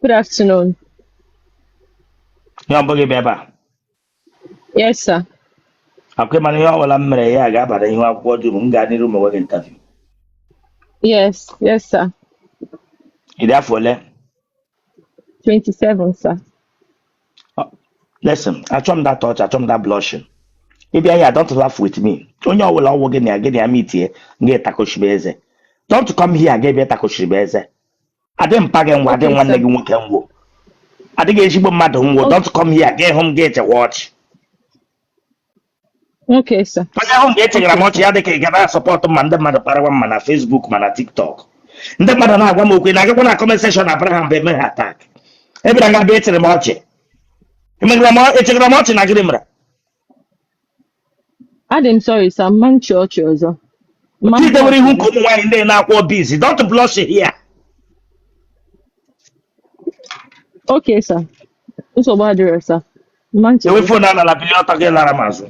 Good afternoon. Ihe ọ bụghị bịa ebe a. Yes, sir. Akwa mana ihe ọbụla m mere ya ga-abata ihu akwụkwọ dum m gaa n'iru ma nweghị interview. Yes, yes, sir. Ị dị afọ ole? 27, sir. Listen, achọ m that touch, achọ m that blushing. Ị bịa ya, don't laugh with me. Onye ọbụla ọwụ gị na ya gị na ya mitie nga ịtakọchibe eze. Don't come here ga ebe takọchibe eze. Adị mpa gị ngwa, adị Okay, nwanne sir. gị nwoke ngwo. Adịghị ezigbo mmadụ ngwo. Don't come here ga ịhụ m ga echewa ọchị. Okay, sir. Onye ahụ mgbe echegara m Okay, ọchị sir. ya dị ka ị ga na-asupport ma ndị mmadụ kparịwa m ma na Facebook ma na TikTok. Ndị mmadụ na-agwa m okwu, ị na-agakwa na comment section Abraham bụ eme ha attack. Ebere nga bịa echere m ọchị. Emegara m echegara m ọchị na gịnị mere? Adị m sorry, sir. Mma nchi ọchị ọzọ. Mma Chi dewere blush ihu ka gị. ụmụ nwaanyị ndị na-akwọ busy. Don't blush here. Okay, sir. Nsogbu adịrọ, sir. Mma Ewe nchekwa. phone a nala bilie ọtọ gị lara m azụ.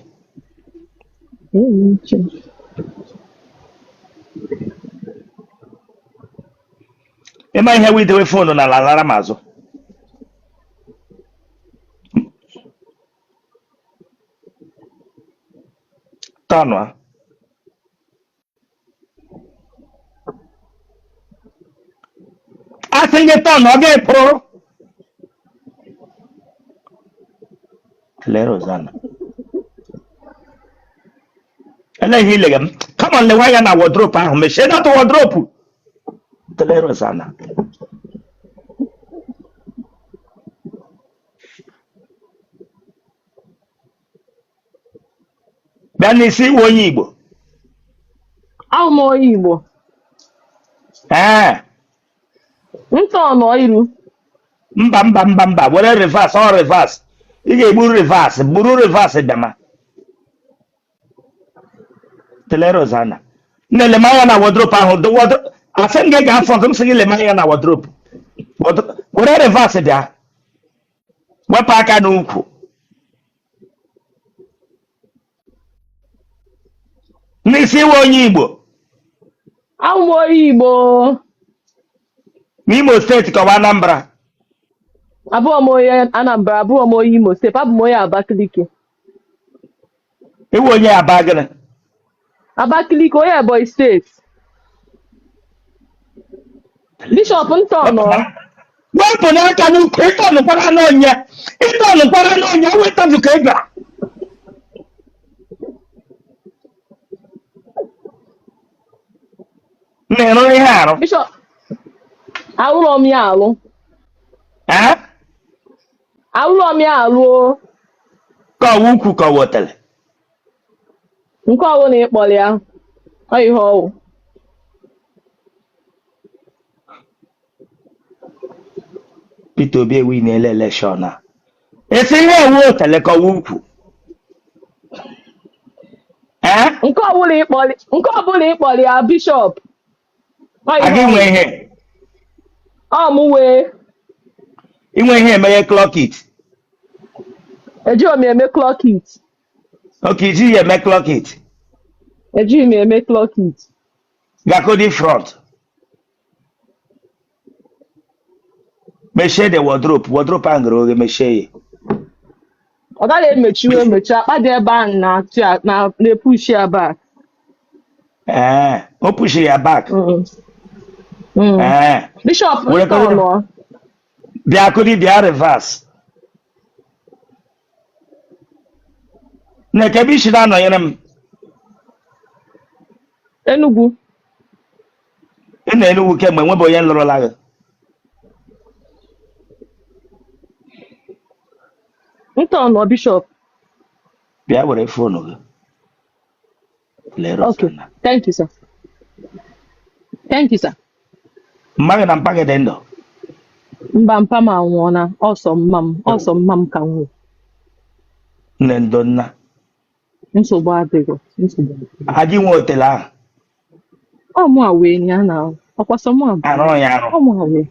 Ee, nche. Ịma ihe wee idewe phone n'ala lara m azụ. Tọnụ a. Asị gị tọnụ ọ ga-epụrụ. Lee Rosanna. Ele ihe ilega m. Come on, lewe anya na wardrobe ahụ. Mechie that wardrobe. Lee Rosanna. Bịa n'isi iwe onye Igbo. Ahụ m onye Igbo. Ee. Ntọ nọ iru. Mba mba mba mba were reverse ọ reverse. Ị ga-egbu reverse buru reverse bịama. Tele Rosanna. Nne lema anya na wardrobe ahụ. The wardrobe. Asị m gị gaa front m sị gị lema anya na wardrobe. Were reverse bịa. Wepụ aka n'ukwu. N'isi iwe onye Igbo. Ahụ m onye Igbo. N'Imo steeti ka ọ bụ Anambra. Abụọ m onye Anambra, abụọ m onye Imo steeti, abụ m onye Abakaliki. Iwe onye Aba gịnị? Abakaliki, onye Ebonyi steeti. Bishọp ntọ nọ. Wepụ n'aka n'ukwu ịtọnụkwara n'onye ịtọnụkwara n'onye wetọnụ ka ị bịara. Na-ịrụ ihe arụ. Bishọp, alụrọ m ya alụ. Ee? Alụrọ m ya alụ o. Ka ọwa ukwu ka ọwa otele. Nke ọwụ na ịkpọrọ ya, ọ ihe ọwụ. Peter Obi ewinela election a. Esi ihe ewu otele ka ọwa ukwu. Ee? Nke ọbụla ịkpọrọ ya bishọp. Ọ ihe Aga inwe ọwụ. ihe. Ọ mụ wee. Inwe ihe emeghe clock it. Ejighị m eme clock it. Okay, iji ya eme clock it. Ejighị m eme clock it. Gakodi front. Mechie the wardrobe. Wardrobe ahụ ghere oghe mechie ya. Ọ gaghị emechiwe emechi, akpa dị ebe ahụ na-atụ ya na-epushi ya back. Ee, o pushiri ya back. Ee. Bishọp Were ntọ nọ. Bịa kodi bịa reverse. Na-eke ebe isi na-anọnyere m. Enugu. Ị nọ Enugu kemgbe nwebe onye lụrụla gị. Ntọ nọ Bishọp. Bịa were phone gị. Lee Okay. Rosanna. Thank you, sir. Thank you, sir. Mma gị na mpa gị dị ndụ. Mba, mpa m anwụọla. Ọsọ mma m, ọsọ mma m ka m nwee. Nne ndo nna. Nsogbu adịghị. Nsogbu adịghị. Agị nwe otele ahụ. Ọ mụ a wee ya na ọkwa sọ mụ a bụ. Arụ ya arụ. Ọ mụ a wee.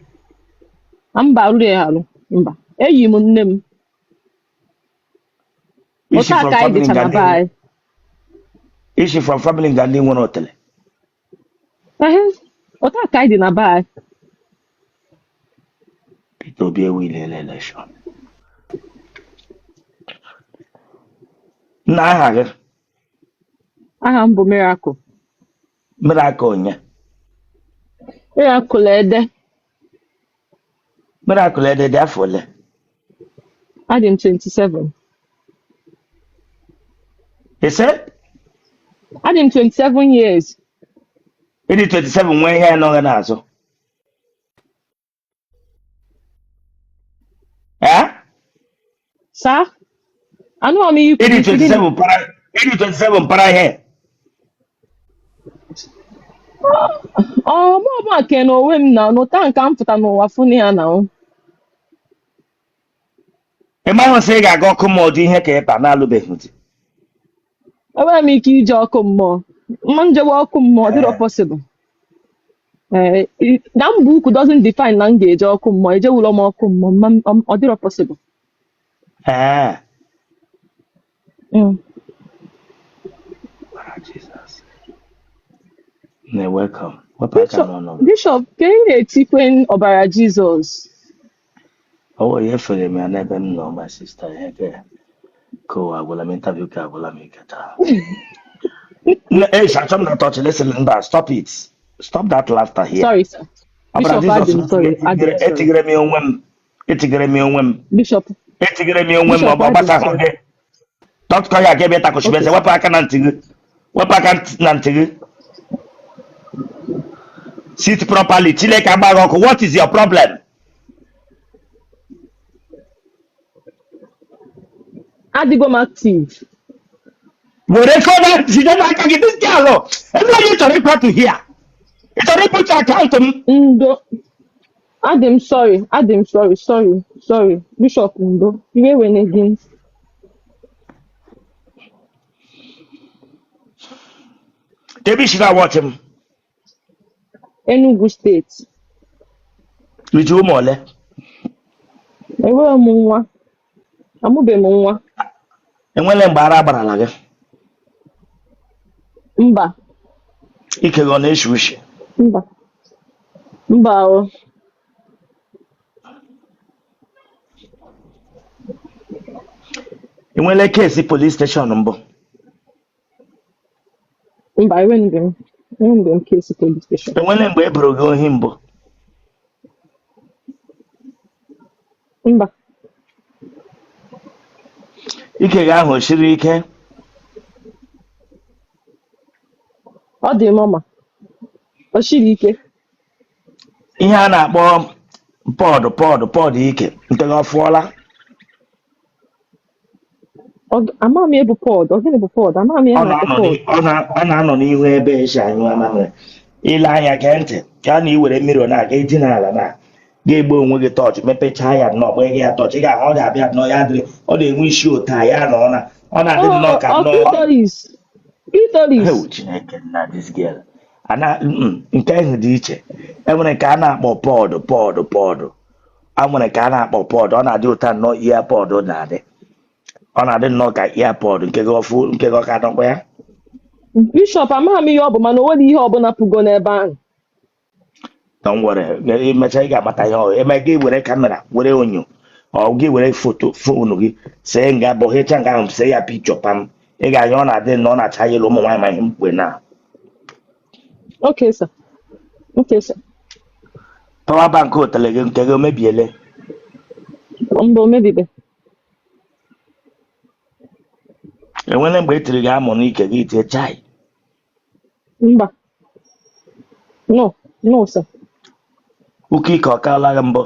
Na mba alụ ya alụ. Mba. Eyi m nne m. Isi Otu a from ka anyị family dịcha nga na ndị be anyị. isi from family nga ndị nwere otele. Ehe. Otu a ka anyị dị na be anyị. Peter Obi ewinela election. Nna, aha gị? Aha m bụ Miracle. Miracle onye? Miracle Ede. Miracle Ede dị afọ ole? Adị m 27. Ise? Adị m 27 years. Ịdị 27 nwee ihe anọghị n'azụ. Eh? Sir? Anụghị m ihe i Ịdị kwuru, isi gịnị? 27 para, ịdị 27 para ihe. Ọ mụ ọbụla ke na onwe m na n'ụta nke m pụta n'ụwa fụ na ya na o. Ị maghị sị ị ga-aga ọkụ mmụọ dị ihe ka ịba na-alụbeghị di. Enweghị m ike ije ọkụ mmụọ. Mma njewe ọkụ mmụọ dịrọ possible. Ee, na mba ukwu doesn't define na m ga-eje ọkụ mmụọ. Ejewụlọ m ọkụ mmụọ, mma ọ dịrọ possible. Ee. Ah, Jesus. Na welcome. Wepụ aka Bishop, n'ọnụ gị. Bishop, ka ị na-etikwe ọbara Jizọs. Ọ were ya efere m ya n'ebe m nọ, my sister, ihe ka ụwa agwụla m, interview ka agwụla m ike taa. Hey, achọ m na touch, listen, mba, stop it. Stop that laughter here. Sorry, sir. Ọbara Bishop, adị Jizọs m sorry, adị m sorry. etigere m ya onwe m. Etigere m ya onwe m. Bishop, Etigere m ya onwe m. Bishop, Ọ adị m gbasahụ sorry. gị. Dọkịta ya ga-ebe takụchibe Okay, eze. sir. Wepụ aka na ntị gị. Wepụ aka na ntị gị. Sit properly. Chineke agbaghị ọkụ. What is your problem? Adịgo m active. Were phone ahụ jide n'aka gị. This girl, ebe onye chọrọ ịkwatu here? Ị chọrọ ịkpụcha akaụntụ m? Ndo. Adị m sorry, adị m sorry, sorry, sorry. Bishop, ndo. Iwe wene gị. Ebe isi na-awatch m? Enugu State. I ji ụmụ ole? Enweghị m nwa. Amụbeghị m nwa. Enwele mgbe ara gbarala gị? Mba. Ike gị ọ na-eshi ushi? Mba. Mba o. Enwele case police station mbụ? Mba, enweghị m. Enweghị m case police station. Enwele mgbe e boro gị ohi mbụ? Mba. Ike gị ahụ o siri ike? Ọ dị normal. O siri ike. Ihe a na-akpọ pod pod pod ike nke gị ọ fụọla? Ama m ihe bụ pod. Ọ gịnị bụ pod? Ama m ihe Ọ na-akpọ na-anọ pod. ọ na-anọ n'ihu ebe esi anyụ mamịrị. Ile anya, gee ntị, ka na iwere mmiri ọ na-aga edina ala na ga-egbu onwe gị tọọchị, mepechaa ya nnọọ, gbanye ya tọọchị, ị ga-ahụ ọ ga-abịa nnọọ, ya dịrị, ọ na-enwe isi ụta ya na ọ na-adị nnọọ ka Ọ nnọọ clitoris. Clitoris. Ewu Chineke na this girl ana nke ahụ dị iche. Enwere nke a na-akpọ pod pod pod, a nwere nke a na-akpọ pod, ọ na-adị ụta nnọọ earpod na-adị, ọ na-adị nnọọ ka earpod nke gị ọfụ nke gị ọ ka nọkwa ya. Bishop, amaghị m ihe ọ bụ, mana o nwere ihe ọbụla pụgo n'ebe ahụ. Don't worry, emechaa ị ga-amata ihe ọ eme. Gị were camera, were onyo, ọ gị were photo phone gị see nga bụ hecha nga ahụ, see ya picture pam, ị ga-anya ọ na-adị nnọọ, ọ na-acha yellow. Ụmụ nwaanyị ma ihe m kwe na. Okay, sir. Okay, sir. Power bank otele gị nke gị o mebiele? Mba, o mebibe. Enwere mgbe e tiri gị amụ n'ike gị tie chai? Mba. No, no, sir. Ụka ike ọ kaala gị mbụ?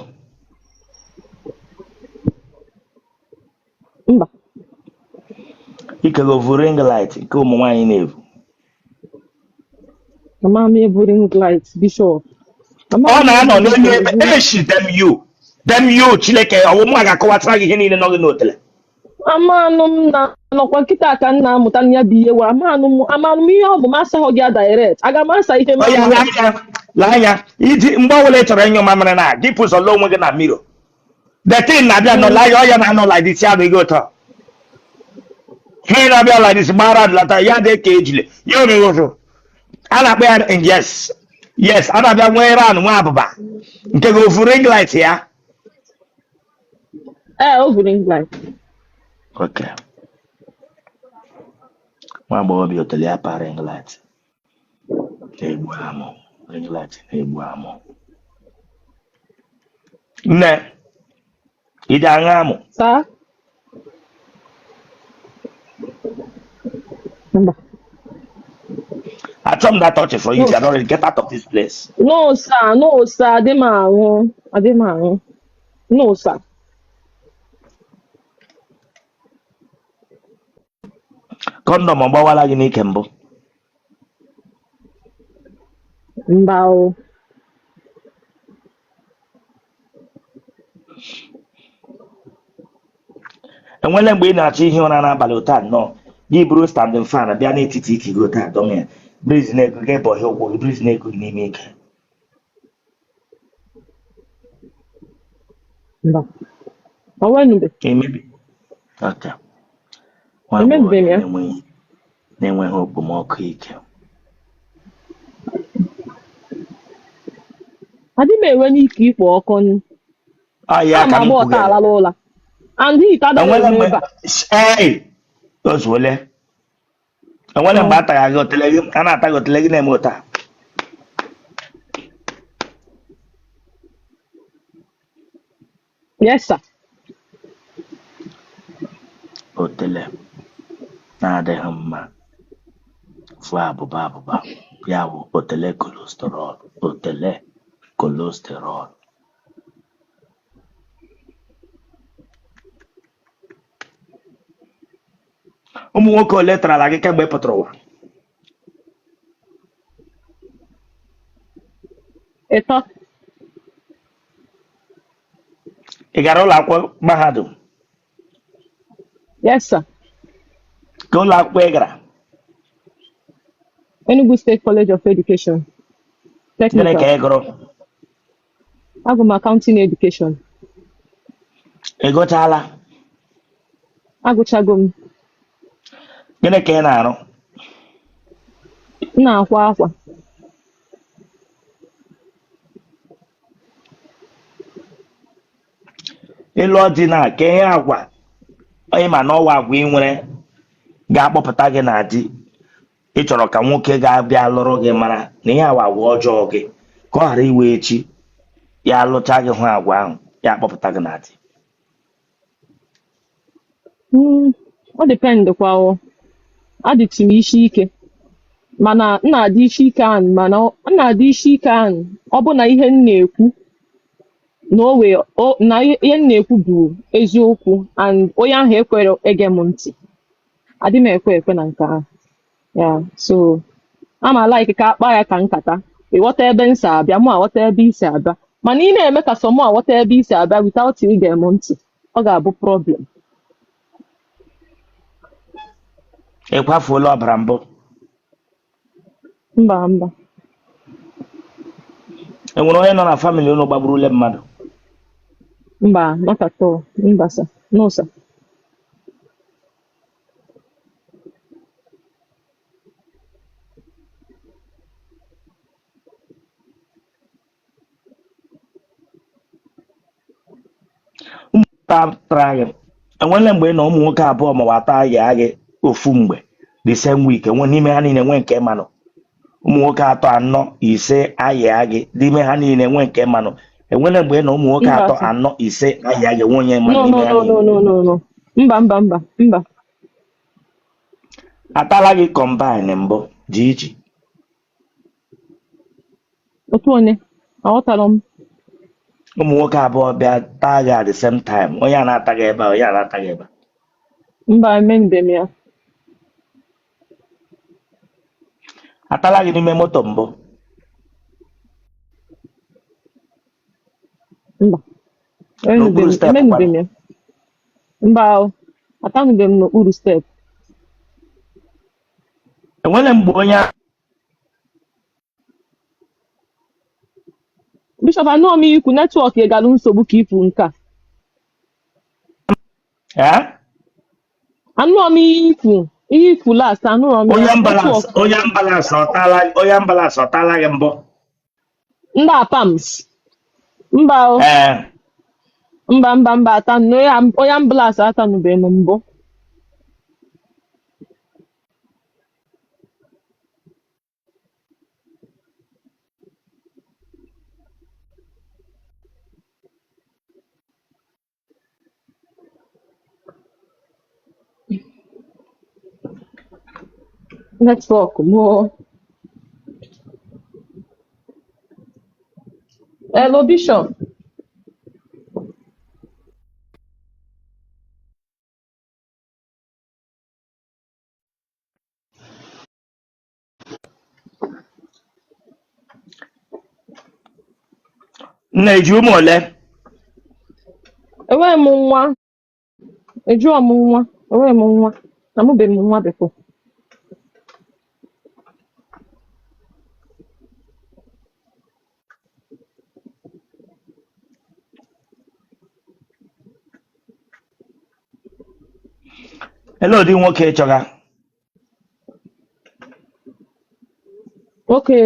Mba. Ike gị ovu ring light nke ụmụ nwaanyị na-evu? Ama m ebu ring light, Bishop. Ama Ọ m na-anọ ebu n'elu ebe ring. Eshi, damn you, damn you, Chineke ọwụ mụ ga-akọwatara gị ihe niile nọ gị n'otele. Amanụ m na nọkwa nkịta ka m na-amụta ya bụ ihe wa amanụ m ihe ọ bụ m asaghọ gị ya direct. Aga m asa ihe m Oya, amaghị. lee anya, lee anya, iji mgbe ọbụla ị chọrọ ịnyụ mamịrị na gị pụzọ lee onwe gị na mirror, the thing na-abịa nọ lee anya, ọya na-anọ like this, ya adịghị ụtọ ihe na-abịa like this gbara lata ya dị ka ejile ya omeghe ụzọ a na-akpọ ya. Yes, a na-abịa nwee ran nwa abụba nke gị ofu ring light ya. Ee, o bu ring light. Okay. Nwa agbọghọbịa otele ya pa ring light na-egbu amụ. Ring light na-egbu amụ. Nne, ị ji aṅụ amụ? Sir? Mba. Achọ m that touch for you. No, If you are not ready, get out of this place. no, sir. No, sir. Adị m aṅụ. Adị m aṅụ. No, sir. Condom ọ gbawala gị n'ike mbụ? Mba o. Enwele mgbe ị na-achọ ihi ụra n'abalị otu a nnọọ gị buru standing fan bịa n'etiti ike gị otu a dọm ya breeze na-eku gị bọhịa ụkwụ gị breeze na-eku gị n'ime ike? Mba. O nwenube. Emebi. Okay. Nwa Emebibe agbọghọ m ya. na-enweghị okpomọkụ ike. Adị m enwe n'ike ikpo ọkụ. Ọ ya Ama ka m agba ọtọ kwugere. alala ụla. And heat adịghị Enwele eme mgbe ebe a. Ei! O zuole. Enwele mgbe a tara gị otele gị a na-ata gị otele gị na-eme ụta? Yes, sir. Otele na-adịghị mma fụ abụba abụba ya bụ otele cholesterol, otele cholesterol. Ụmụ nwoke ole tarala gị kemgbe ị pụtara ụwa? Ịtọ. Ị gara ụlọ akwụkwọ mahadum? Yes, sir. Ka ụlọ akwụkwọ ị gara? Enugu State College of Education. Gịnị ka Technical. ị gụrụ? Agụ m Accounting Education. Ị gụchaala? Agụchago m. Gịnị ka ị na-arụ? M na-akwa akwa. Ị lụọ di na ka ihe agwa onye ma na ọwa agwa ị nwere ga-akpọpụta gị na di ị chọrọ ka nwoke ga-abịa lụrụ gị mara na ihe awa agwa ọjọọ gị, ka ọ ghara iwe echi ya alụcha gị hụ agwa ahụ ya akpọpụta gị na di. Ọ depend kwa o. Adịtụ m isi ike. Mana m na-adị isi ike ahụ, mana m na-adị isi ike ahụ ọ bụ na ihe m na-ekwu na o wee na ihe m na-ekwu bụ eziokwu and onye ahụ ekwere ege m ntị. Adị m ekwe ekwe na nke ahụ. Yeah, so ama like ka akpa ya ka nkata. Ịghọta ebe m si abịa, mụ aghọta ebe i si abịa. Mana ị na-eme ka sọ mụ aghọta ebe i si abịa without ige m ntị, ọ ga-abụ problem. Ị kwafuola ọbara mbụ? Mba, mba. E nwere onye nọ na family unu gbagburule mmadụ? Mba, not at all. Mba, sir. No, sir. Tara gị, enwele mgbe ị na ụmụ nwoke abụọ ma ọ atọ ya gị ofu mgbe the same week, enwe n'ime ha niile nwe nke manụ? Ụmụ nwoke atọ, anọ, ise ayịa gị, n'ime ha niile nwe nke manụ? Enwele mgbe ị na ụmụ nwoke Mba, atọ, sir. anọ, ise ayịa gị, nwe onye manụ No, n'ime no, ha no, niile? no, no, no, no. Mba, mba, mba, mba. Atala gị combine mbụ ji iji? Otu onye, aghọtara m. Ụmụ nwoke abụọ bịa taa gị at the same time, onye a na-ata gị ebe a, onye a na-ata gị ebe a. Mba, emenube m ya. Atala gị n'ime moto mbụ? Mba, emenube N'okpuru m, step emenube kwanụ? m ya. Mba o, atanube m n'okpuru step. Enwere mgbe onye Bishop, anụọ m ikwu network galụ nsogbu ka ikwu nke a. Eh? Anụọ m ihe ikwu, ihe ikwu last, anụrọ m Onye ya. ambulance Network. Onye ambulance ọ taala, onye ambulance ọ taala gị mbụ? Ndị apams. Mba o. Ee. Mba, mba, mba, atanụ onye ambulance atanụbeghị m mbụ. Network mụ. Hello, Bishop. Nna, eji ụmụ ole? Enweghị m nwa. Ejụọ m nwa. Enweghị m nwa. Amụbeghị m nwa before. Ele ụdị nwoke ị chọga? Nwoke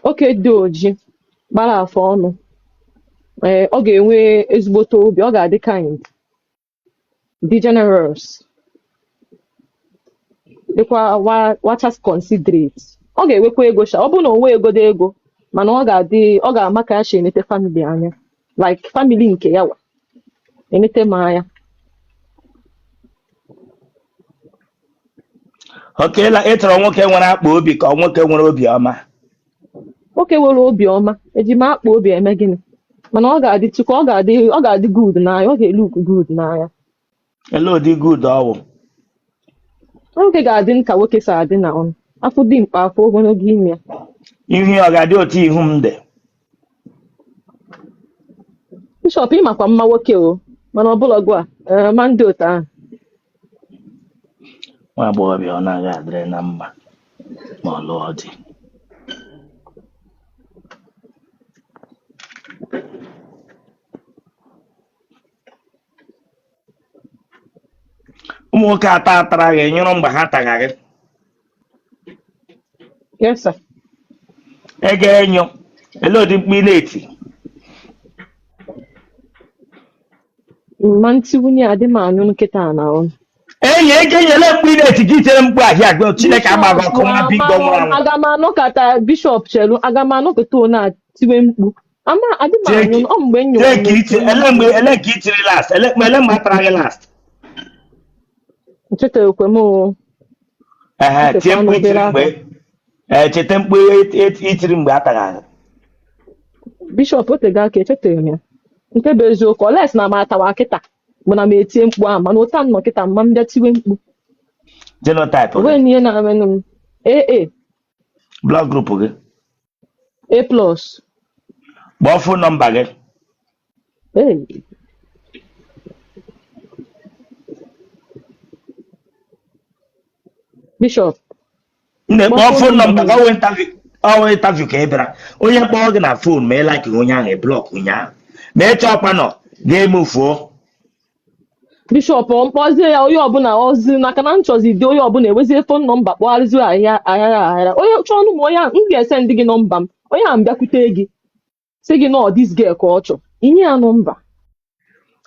nwoke dị oji gbara afọ ọnụ. Ee, ọ ga-enwe ezigbote obi, ọ ga-adị kind, dị generous, dịkwa wachas considerate. Ọ ga-enwekwa ego sha, ọ bụrụ na o nwee egodo ego, mana ọ ga-adị ọ ga-ama ka ya si enete family anya, like family nke ya wa enete m anya. Okay, la ị chọrọ nwoke nwere akpa obi ka ọ nwoke nwere obi ọma? Nwoke nwere obi ọma. Eji m akpa obi eme gịnị? Mana ọ ga-adị chukwu, ọ ga-adị good n'anya, ọ ga-elook good n'anya. Ele ụdị good ọ wụ? Nwoke ga-adị ka nwoke si adị na ọnụ afọ dị mkpa, afọ ogologo ime ya. Ihu ya ọ ga-adị otu ihu m dị? Bishop, ịmakwa mma nwoke o, mana ọ bụla gwa ma ndị otu ahụ. Nwa agbọghọbịa ọ naghị adịrị na mma ma ọ lụọ di. Ụmụ nwoke atọ atara gị nyụrụ mgbe ha taga gị? Yes, sir. Ego enyo, ele ụdị mkpu ị na-eti? Ma ntị nwunye adị m anụ nkịta na ọnụ. Enyi ego enyo, ele mkpu ị na-eti gị tere mkpu ahịa gị? Chineke agbaghị ọkụ, nwa bingo nwụrụ anwụ. Aga m anọkọta, Bishop, chelu, aga m anọkọta one a tiwe mkpu ama adị m anụ ọ mgbe m nyụrụ. Chee ka iti ele mgbe ele ka i tiri last, ele ele mgbe atara gị last? Nchetakwe m o. Ehe, tie Nchekwa mkpu itiri n'obere mgbe aka. Ee, cheta mkpu itiri mgbe atara gị. Bishop, otego aka, echetaghị m ya. Nke bụ eziokwu, unless na m atawa kịta bụ na m etie mkpu ahụ, mana ụta m nọ kịta mma m bịa tiwe mkpu. Genotype gị? Onweghị ihe na-amenụ m. AA. Blood group gị? A plus. Kpọọ phone number gị. Hey. Bishop. Nne, kpọọ kpọọ phone phone number number gị. Ọwụ interview ka ị bịara? Onye kpọọ gị na phone ma ị like onye ahụ, ị block onye ahụ, ma ị chọọ kwanọ ga-emufuo. Bishop, ọ mkpọzie ya onye ọbụla ozi maka na m chọzi dị onye ọbụla ewezie phone number kpọgharịzi ahịa aghara aghara. Onye chọọ ọnụ ma onye ahụ, m ga-esend gị nọmba m, onye ahụ bịakwute gị sị gị nọọ this girl ka ọ chọ, inye ya nọmba.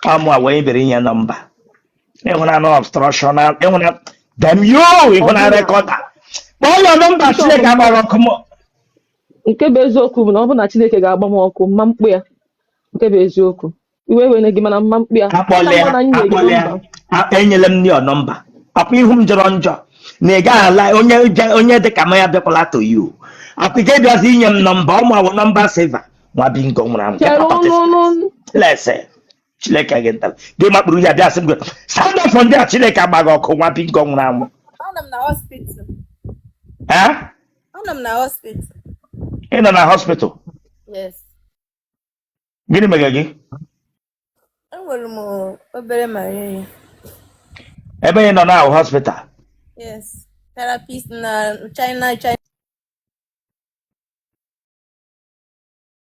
Amụ a wee bịara inye nọmba ịhụnanụ obstruction, ịhụna damn you, ịhụna Ọbụna. Recorder, kpọọ ya nọmba. Bishop, Chineke agbaghị ọkụ mụ. Nke bụ eziokwu bụ na ọ bụ na Chineke ga-agba m ọkụ mma mkpu ya. Nke bụ eziokwu, iwe wene gị, mana mma mkpu ya Akpọla ka ya. mma na m nye gị Akpọla ya. nọmba. Enyela m your nọmba. Akwa ihu m jọrọ njọ na ị gaghị ala onye onye dị ka m ya bịakwala to you. Akwa ị ga-abịazi inye m nọmba ọmụ awụ nọmba saver, nwa bingo nwụrụ anwụ. Chere ụnụ. Lese Chineke gị nta gị makpụrụ ya bịa sị m gị stand up for ndị a. Chineke agbaghị ọkụ, nwa bingo nwụrụ anwụ. Anọ m na hospital. Eh? Anọ m na hospital. Ị nọ na hospital? Yes. Gịnị mere gị? Enwere m obere malaria. Ebe ị nọ na hospital? Yes. Therapist na China China.